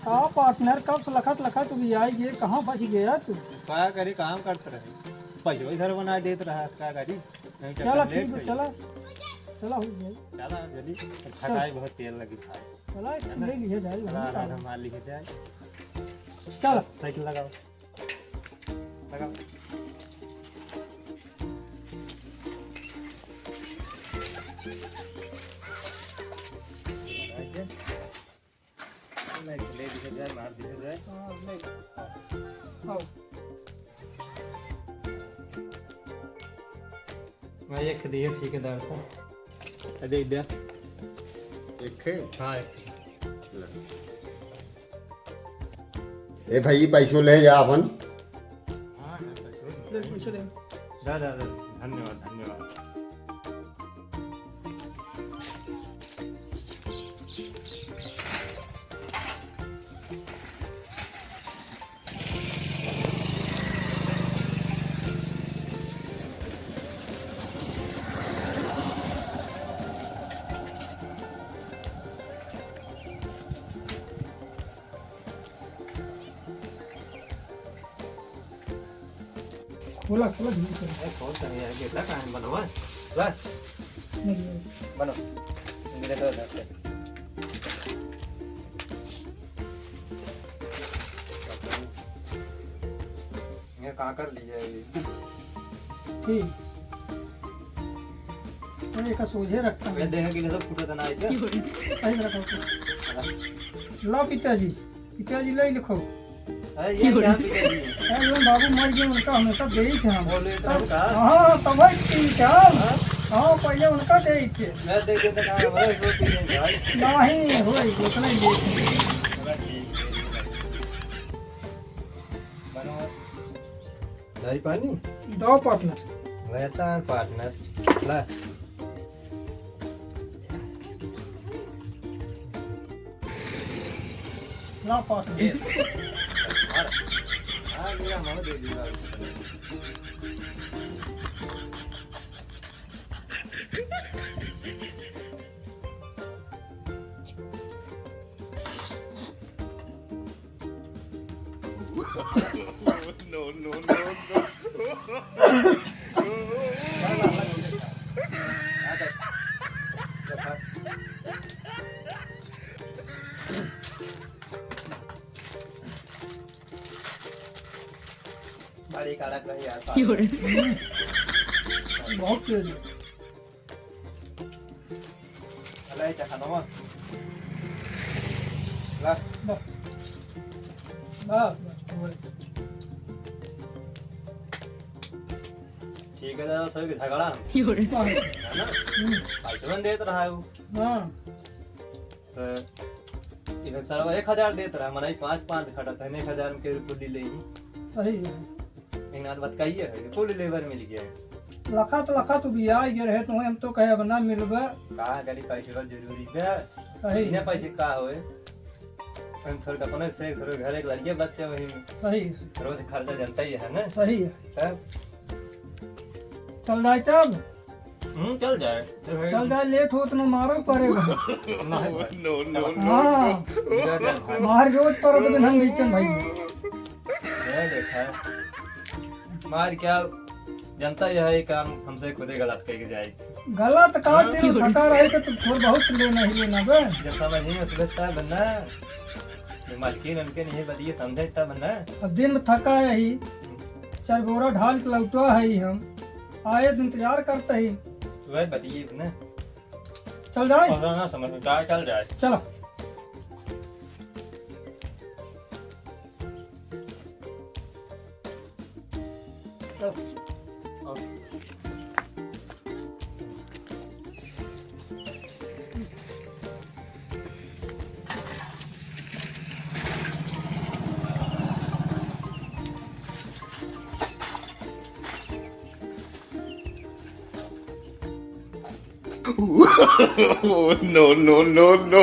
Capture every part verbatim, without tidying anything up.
का partner, कब से लखत लखत भी आई गए, कहाँ बच गया तू? का करी, काम करत रहे, पैसो इधर बना देत रहा, का करी? नहीं तो चला, कम लेट ठीक है, होई। चला, चला, हो जाए। चला, जल्दी, चल। थकाई बहुत, तेल लगी खाए। चला, है ना? ले लिए जाए, चला, वही आराम काम। हमारे लिए जाए। चला। साइकिल लगाओ, लगाओ। नहीं, ले दिया जाए, मार दिया जाए। हाँ, ले। हाँ। मैं एक दिए ठेकेदार था। दे दिया। एक है? हाँ, एक है। ले। ए भाई, पैसो ले जा अपन। हाँ, हाँ, पैसो ले। ले, पैसो ले। दा, दा, दा, धन्यवाद, धन्यवाद। खोला, खोला, धीरे से। अरे, खोल तो नहीं है, गेटा कहाँ है? बनवा। ला। नहीं, नहीं। बनो। मेरे को दे। ये कहाँ कर लिया ये? ठीक। अरे, एका सोझे रखता ये हूँ। देख के नहीं तो फूटत ना है क्या? सही रखो। हाँ। ला पिताजी, पिताजी ले लिखो। अरे, ये क्या पिताजी है? अरे, जो बाबू मर गए, उनका हमेशा दे ही थे हम। बोले तो तब, का? हाँ, तब ही ठीक है। हाँ? हाँ, पहले उनका दे ही थे। मैं दे देता, कहाँ हमारे को पी लेंगे भाई। नहीं, होई, उतना ही दे थे। चला ठीक है। बनो। दाई पानी? दो partner। रहता है partner। ला। ला partner। Yes। हाँ, मेरा मुँह दे दिया। No, no, no, no। बड़ी कड़क रही यार। बहुत तेज है। अलाई चखा नवा। ला। बस। बस, बस, हो गई। ठीक है, दादा, सभी के झगड़ा हम। है ना? हम्म। पाँच सौ देत रहा है वो। हाँ। तो इधर सरवा एक हजार देत रहा, मनई पाँच पाँच खटत है, एक हजार में के कुल ले ही। सही है। एक नाथ बात कही है, कुल लेबर मिल गया है। लखत लखत उबिया गए रहे तो हम तो कहे अब ना मिलबे। का करी, पैसे बहुत जरूरी बे। सही। बिना पैसे का होए? हम थोड़े अपने से थोड़े घर एक लड़के बच्चे वही में। सही। रोज खर्चा जनता ही है ना? सही है। तब? चल जाए तब? हम्म, चल जाए। चल जाए, लेट होत न मारो पड़ेगा। नहीं भाई। No, no, no, हाँ। No। मार जोत पर तो हम बीचन भाई। ये देखा है। मार क्या जनता यह है काम हमसे खुदे गलत कह के जाए। गलत का हाँ? दिन थका रहे तो तू थोड़ा बहुत लेना ही लेना बे। जब समझ नहीं उसमें तब ना। जो मालकिन उनके नहीं बदिए समझे तब ना। अब दिन में थका है ही। हम्म। चार बोरा ढाल के लौटा है ही हम। आए तो इंतजार करते ही। सुबह बदिए ना। चल जाए? पता ना समझ में, चल जाए। चलो। No, no, no, no।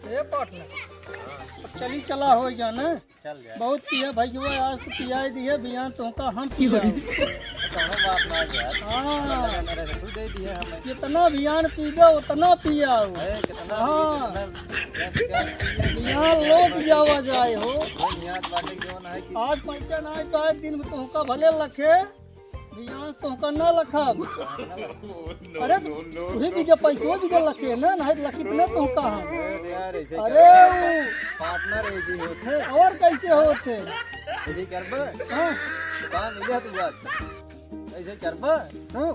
ए partner, अब चली चला हो जाना। चल गया। बहुत पिया भाई, जो आज तो पिया ही दिए, बियान तो का हम पिया। कौनो बात ना है यार। हाँ। लगा ना रहे, तू दे दिए हमें। जितना भियान पीबे, उतना पियाओ। अरे, कितना हाँ। पी, कितना पिया, पिया, पिया, भियान पिया, लोग पिया, जावा जाए हो। कोई नियात बाटे क्यों ना है कि आज पैसा ना आए तो आज दिन में तुमका भले लखे, भियान तुमका ना लखब। अरे, तू ही बीघे पैसो बीघे लखे ना, ना लखित ना तुमका हम। अरे यार, ऐसे अरे, क्या? वो पार्टनर ऐसे ही होते हैं। और कैसे होते हैं? ऐसे ही करबे? हाँ। दुकान मिल जा तू बात। ऐसे करबा? तू?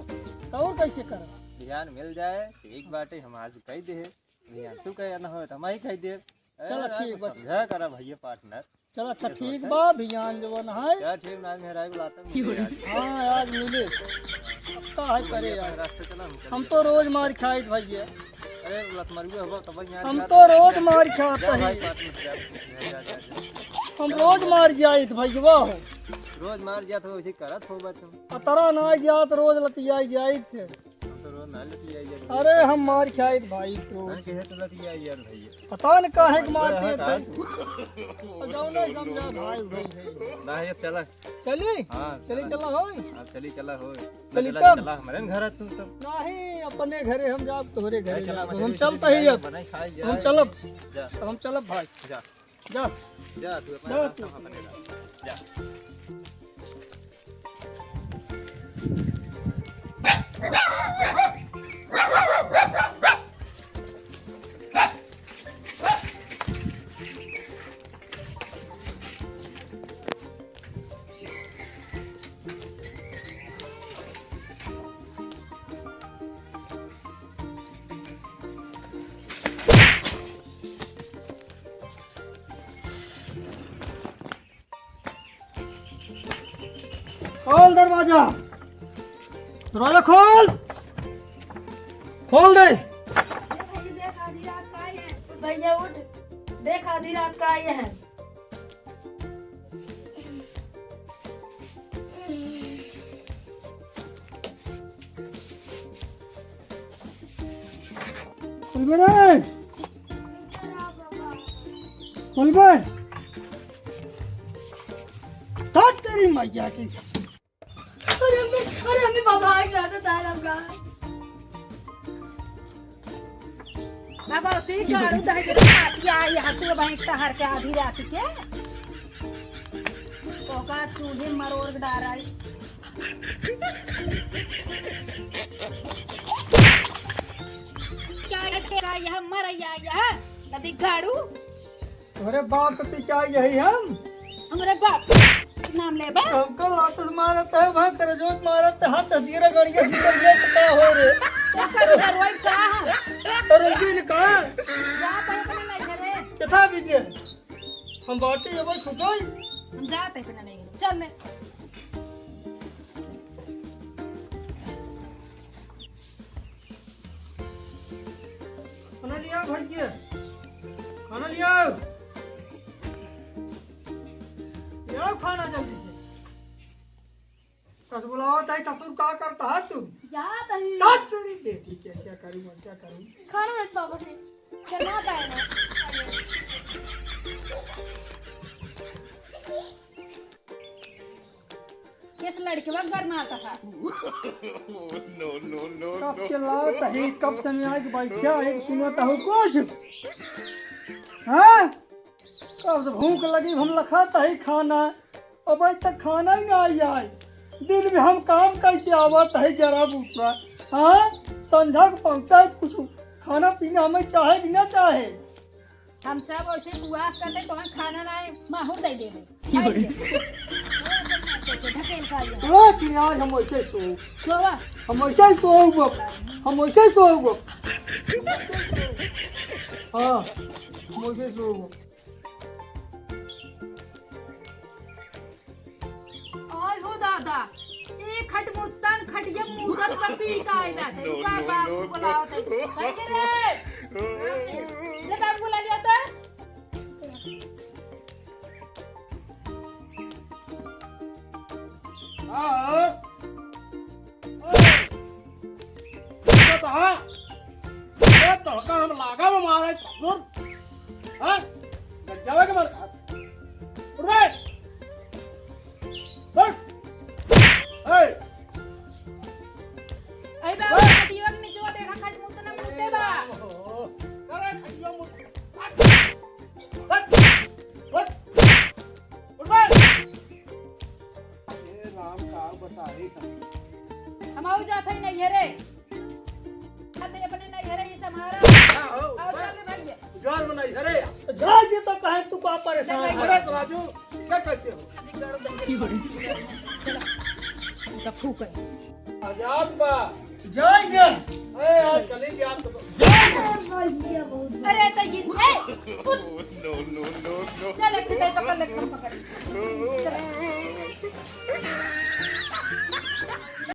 तो और कैसे करबा? ध्यान मिल जाए, ठीक बाटे, हम आज कह दे। ध्यान तू कहे ना हो, तो हम ही कह दे। चला, अरे, ठीक बा। समझा करा भैया पार्टनर। चला, अच्छा, ये ठीक सोच बा, भियान जवन है। क्या ठीक ना, मेरा ही बुलाता है मुझे यार। हाँ, आज मिले। पक्का है तू करे भैया यार। अपने रास्ते चला, हम चले हम तो जाते हैं। रोज मार खाइत भैया। अरे, लत मर गया होगा, तब यहाँ हम जाते तो हैं। रोज मार खात जा भाई, ही। पार्टनर, जा, जा, जा, जा, जा। हम चलो, रोज भैया। मार जाइत भैया हो। रोज मार जात हो, ऐसे करत हो बा तुम। अतरा ना जात, रोज लतियाई जाइत। हम तो रोज ना लतियाई जात। अरे, हम मार खाइत भाई तो। कौन कहे तो लतियाई यार भैया? पता न काहे के मारते हैं। तो जाओ ना समझा भाई, भाई, भाई। ना, ये चला। चली? हाँ, चली, चला। चला होई? हाँ, चली, चला होई। चली चला, तब? चला, हमारे घर तू तब। नहीं, अपने घरे हम जाब, तोहरे घरे अरे, चला, जाब। मछली हम उछली चलता ही ले अब। बनाई खाई हम जाए। चलब। जा। हम चलब भाई। जा। जा। जा, तू अपना जा रास्ता तू। में अपने जा। जा। खोल दरवाजा, दरवाजा खोल, खोल दे। भैया, देख, आधी रात का आए हैं। भैया, उठ, देख, आधी रात का आए हैं। खुलबे रे, खुलबे। धत तेरी मैया की। अरे हमें, अरे हमें बाबा आ जाता था आपका। बाबा, तू ही झाड़ू दे के पाती आई है, तू वहीं टहर के आधी रात के। ओका चूल्हे मरोड़ के डार आई। क्या, क्या यह मर या, यह नदी झाड़ू? तोहरे बाप के पिता यही हम। हमरे बाप के नाम लेबा? हमको लात से मारत है, वहाँ करजो मारत है, हाथ तस्वीर गड़िया से गड़िया से का हो रे? तो का करवाई का हम? अरे उनकी ने कहा? जा भाई अपने नहीं घरे। कितना बीजे? हम बाटी ये भाई खुद ही। हम जाते हैं अपने नहीं घरे। चल ले। खाना लियाओ घर के, खाना लियाओ, लियाओ खाना जल्दी से। कस बुलाओ ताई ससुर का करता है तू? जा ताई। ता तेरी बेटी कैसे करूँ, मैं क्या करूँ? खाना दे बाबा से, करना है ना। किस लड़के बा गरमाता है? No, no, no, कब no। चिल्लात ही, कब से मैं आके बैठा है, सुनत हूँ कुछ? हाँ? कब से भूख लगी, हम लखात ही खाना, अब आज तक खाना ही ना आई आए। दिन में हम काम करके आवत है जरा बुतरा, हाँ? संझा के पहुँचा है कुछ खाना पीना हमें चाहे कि ना चाहे? हम सब वैसे उपवास करते, तो हम खाना ना है, माहौल दे देवे। की बोली? ढकेल का ये। ओ चिड़िया, आज हम वैसे सो। सोवा। हम वैसे ही सोउब। हम वैसे ही सोउब। हाँ, हम वैसे ही सोउब। आय हो दादा, एक खट मुत्तन खटिया मुदत पर पी का आए बैठे। No, का no, बाप no, को बुलाओ no। ते। कहिए रे। ले बाप को बुला लिया तो। हाँ। तो, तो, हाँ। ये तो का हम लागा में मारे चतुर। हाँ? लग जावे के मार खा। उठ बे। उठ। ए, हो जात है नैहरे। अब अपने नैहरे ही संभारा। हाँ, हो, और बस। चल रे भैया। जोर में नैहरे। जाए दे तो कहे तू का परेशान नहीं, है? अरे तो राजू, क्या कहते हो? अधिक बड़ो दंगे। चला। तो फूक है। आजाद बा। जाए दे। ए, आज चली गया तो। अरे तो ये, ए, उठ। No, no, no, no। चल, एक तो पकड़ ले, पकड़। चल।